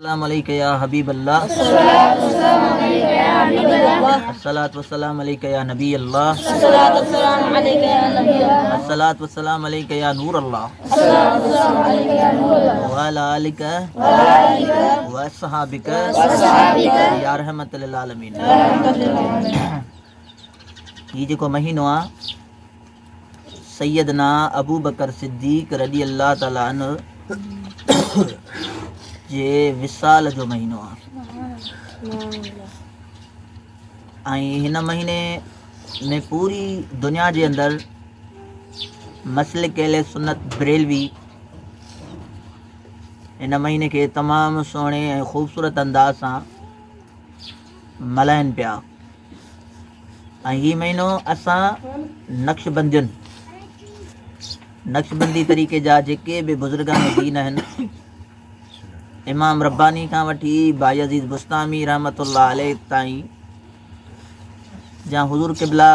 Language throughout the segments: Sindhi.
السلام عليڪ يا حبيب الله الصلوة والسلام عليڪ يا نبي الله الصلوة والسلام عليڪ يا نور الله وعلى آلك واصحابك يا رحمت للعالمين. هي جيڪو مهينو آ سيدنا ابوبڪر صديق رضي الله تعالٰي عنه جي وصال جو مهينو آ ۽ هن مهيني ۾ پوري دنيا جي اندر مسلڪ اهل سنت بريلوي هن مهيني کي تمام سهڻي ۽ خوبصورت انداز سان ملهائن پيا ۽ هي مهينو اسان نقشبندين، نقشبندي طريقي جا جيڪي به بزرگان دين آهن، امام رباني کان وٺي بايزيد بسطامي رحمة الله عليه تائين، جا حضور قبله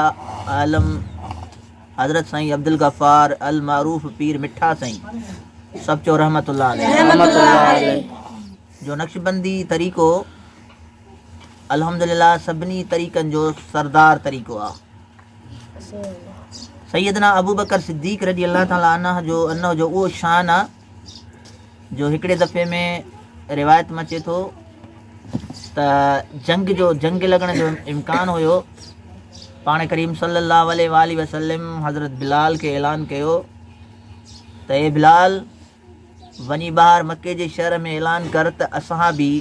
عالم حضرت سائين عبدالغفار المعروف پير مٺا سائين، سڀ چئو رحمة الله عليه، جو نقشبندي طريقو الحمدلله سڀني طريقن جو سردار طريقو آ. سيدنا ابوبڪر صديق رضي الله تعالٰي عنه جو انه جو اهو شان آ جو هڪڙي دفعي ۾ روايت ۾ اچي ٿو ته جنگ جو جنگ لڳڻ جو امڪان هيو، پاڻ ڪريم صلي الله عليه واٰله وسلم حضرت بلال کي اعلان ڪيو ته اي بلال، وڃي ٻاهر مڪي جي شهر ۾ اعلان ڪر ته اصحابي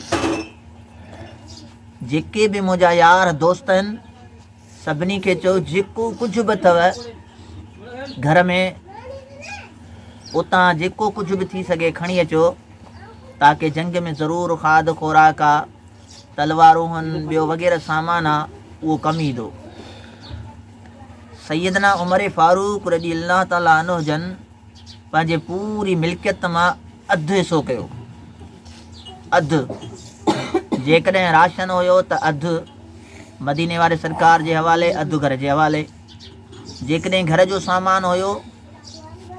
جيڪي به منهنجا يار دوست آهن سڀني کي چئو جيڪو ڪجهه به اٿو گهر ۾ اتان جيڪو ڪجهه به ٿي سگهي کڻي اچو تاڪه جنگ ۾ ضرور کاڌ خوراڪ آ تلوارون هن ٻيو وغيره سامان آ اهو ڪم ايندو. سيدنا عمر فاروق رضي الله تعالٰي عنه جن پنهنجي پوري ملڪيت مان اڌ حصو ڪيو. اڌ جيڪڏهن راشن هيو ته اڌ مديني واري سرڪار جي حوالي، اڌ گهر جي حوالي. جيڪڏهن گهر جو سامان هيو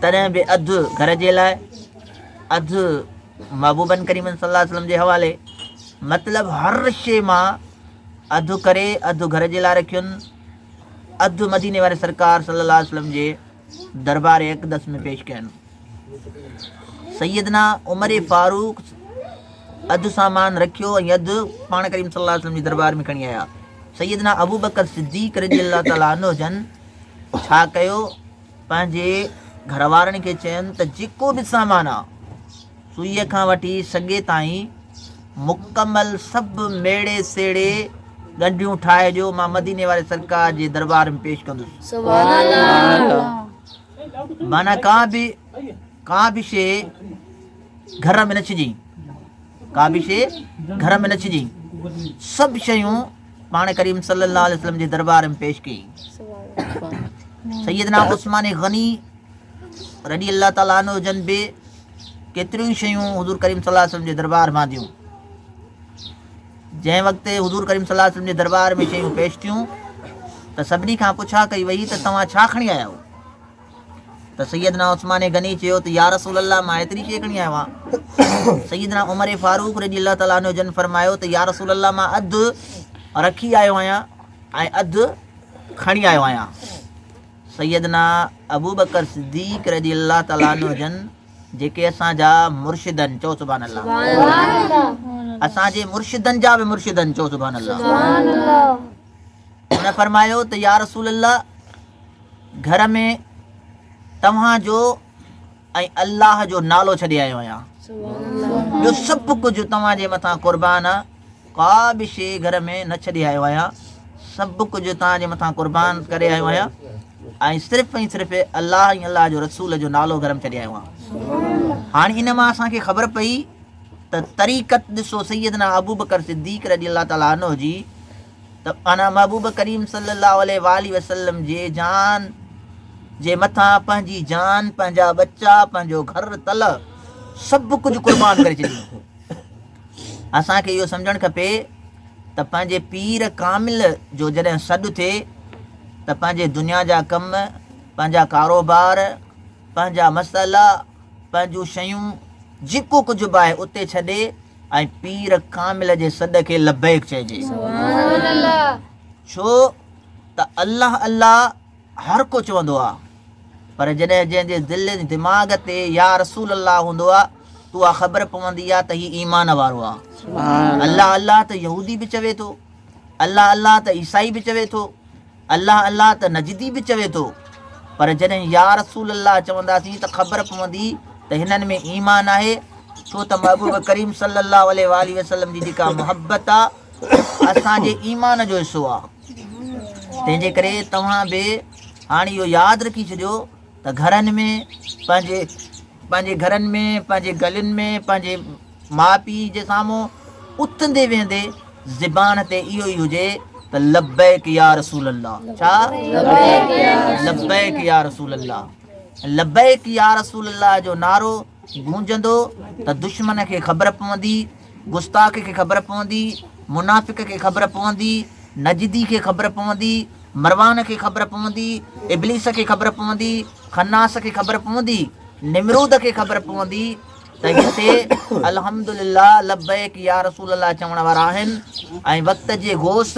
تڏهن به اڌ گهر جي لاء، اڌ محبوبن ڪريمن صلي الله عليه وسلم جي حوالي. مطلب هر شيء مان اڌ ڪري اڌ گهر جي لاء رکين، اڌ مديني واري سرڪار صلي الله عليه وسلم جي دربار اقدس ۾ پيش ڪين. سيدنا عمر فاروق اڌ سامان رکيو ۽ اڌ پاڻ ڪريم صلي الله عليه وسلم جي دربار ۾ کڻي آيا. سيدنا ابوبڪر صديق رضي الله تعالٰي عنه جن ڇا ڪيو، پنهنجي گهر وارن کي چين ته جيڪو به سامان آ سوئيء کان وٺي سڳي تائين مڪمل سڀ ميڙي سيڙي ڳنڍيون ٺاهي ڏيو، مان مديني واري سرڪار جي دربار ۾ پيش ڪندس. معنيٰ ڪا به ڪا به شيء گهر ۾ نه ڇڄي، ڪا به شيء گهر ۾ نه ڇڄي، سڀ شيون پاڻ ڪريم صلي الله عليه وسلم جي دربار ۾ پيش ڪئي. سيدنا عثمان غني رضي الله تعالٰي عنه جن به ڪيتريون ئي شيون حضور ڪريم صلي الله عليه وسلم جي دربار مان آنديون. جنهن وقت حضور ڪريم صلي الله عليه وسلم جي دربار ۾ شيون پيش ٿيون ته سڀني کان پڇا ڪئي وئي ته توهان ڇا کڻي آيا آهيو؟ ته سيدنا عثمان غني چيو ته يا رسول الله مان ايتري شيء کڻي آيو آهيان. سيدنا عمر فاروق رضي الله تعالٰي عنه جن فرمايو ته يا رسول الله مان اڌ رکي آيو آهيان ۽ اڌ کڻي آيو آهيان. سيدنا ابوبڪر صديق رضي الله تعالٰي عنه جن جيڪي اسان جا مرشدن، چئو سبحان الله، اسان جي مرشدن جا به مرشدن، چئو سبحان الله، ان فرمايو ته يا رسول الله گهر ۾ توهان جو ۽ الله جو نالو ڇڏي آيو آهيان، ٻيو سڀ ڪجهه توهان جي مٿان قربان آ، ڪا به شيء گهر ۾ نه ڇڏي آيو آهيان، سڀ ڪجهه توهان جي مٿان قربان ڪري آيو آهيان ۽ صرف ۽ صرف الله ۽ الله جو رسول جو نالو گهر ۾ ڇڏي آيو آهيان. هاڻي ان مان اسان کي خبر پئي ته طريقت ڏسو سيدنا ابوبڪر صديق رضي الله تعالٰي عنه جي ته معنيٰ محبوب ڪريم صلّي اللّٰه عليه واٰله وسلّم جي جان جي مٿان پنهنجي جان، پنهنجا ٻچا، پنهنجو گهر تلهه سڀ ڪجهه قربان ڪري ڇڏيائين. اسان کي اهو سمجهڻ کپي ته پنهنجي پير ڪامل جو جڏهن سڏ ٿئي ته پنهنجي دنيا جا ڪم، پنهنجا ڪاروبار، پنهنجا مسئلا، پنهنجون شيون جيڪو ڪجهه به آهي اتي ڇڏي ۽ پير ڪامل جي سڏ کي لبيڪ چئجي. ڇو ته الله الله هر ڪو چوندو آ پر جڏهن جنهن جي دل ۽ دماغ تي يا رسول الله هوندو آ ته اها خبر پوندي آ ته هي ايمان وارو آ. الله الله ته يهودي به چوي ٿو، الله الله ته عيسائي به چوي ٿو، الله الله ته نجدي به چوي ٿو پر جڏهن يا رسول الله چونداسين ته خبر پوندي ته هنن ۾ ايمان آهي ڇو ته محبوب ڪريم صلي الله عليه واٰله وسلم جي جيڪا محبت آ اسان جي ايمان جو حصو آ تنهن جي ڪري توهان به هاڻي اهو ياد رکي ڇڏيو ته گهرن ۾ پنهنجي پنهنجي گهرن ۾ پنهنجي گلين ۾ پنهنجي ماء پيء جي سامهون اٿندي ويهندي زبان تي اهو ئي هجي ته لبيڪ يا رسول الله ڇا لبيڪ يا رسول الله لبيڪ يا رسول الله جو نعرو گونجندو ته دشمن کي خبر پوندي گستاخ کي خبر پوندي منافق کي خبر پوندي نجدي کي خبر پوندي مروان کي خبر پوندي ابليس کي خبر پوندي خناس کي خبر پوندي نمرود کي خبر پوندي ته هتي الحمدلله لبيڪ يا رسول الله چوڻ وارا آهن ۽ وقت جي غوث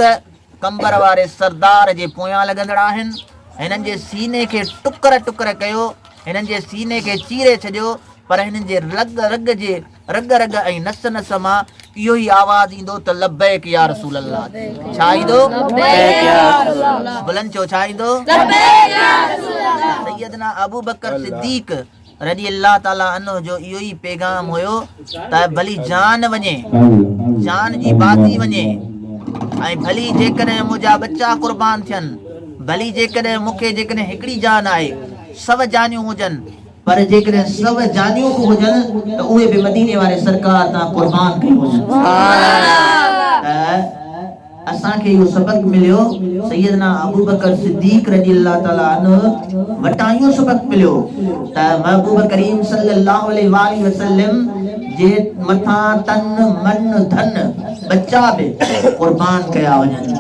قمبر واري سردار جي پويان لڳندڙ آهن. هنن جي سيني کي ٽڪر ٽڪر ڪيو، هنن جي سيني کي چيري ڇڏيو، پر هنن جي رڳ رڳ جي رڳ رڳ ۽ نس نس مان اهو ئي آواز ايندو ته لبيڪ يا رسول الله. ڇا ايندو؟ بلند چئو ڇا ايندو؟ سيدنا ابوبڪر صديق رضي الله تعالٰي عنه جو اهو ئي پيغام هيو ته ڀلي جان وڃي، جان جي بازي وڃي ۽ ڀلي جيڪڏهن منهنجا ٻچا قربان ٿين، ڀلي جيڪڏهن مون کي جيڪڏهن هڪڙي جان آهي، سو جانيون هجن، پر جيڪڏهن سو جانيون به هجن ته اهي به مديني واري سرڪار تان قربان ڪيون وڃن. ته اسان کي اهو سبق مليو سيدنا ابوبڪر صديق رضي الله تعالٰي عنه وٽان اهو سبق مليو ته محبوب ڪريم صلي الله عليه واٰله وسلم جي مٿان تن من ڌن ٻچا به قربان ڪيا وڃن.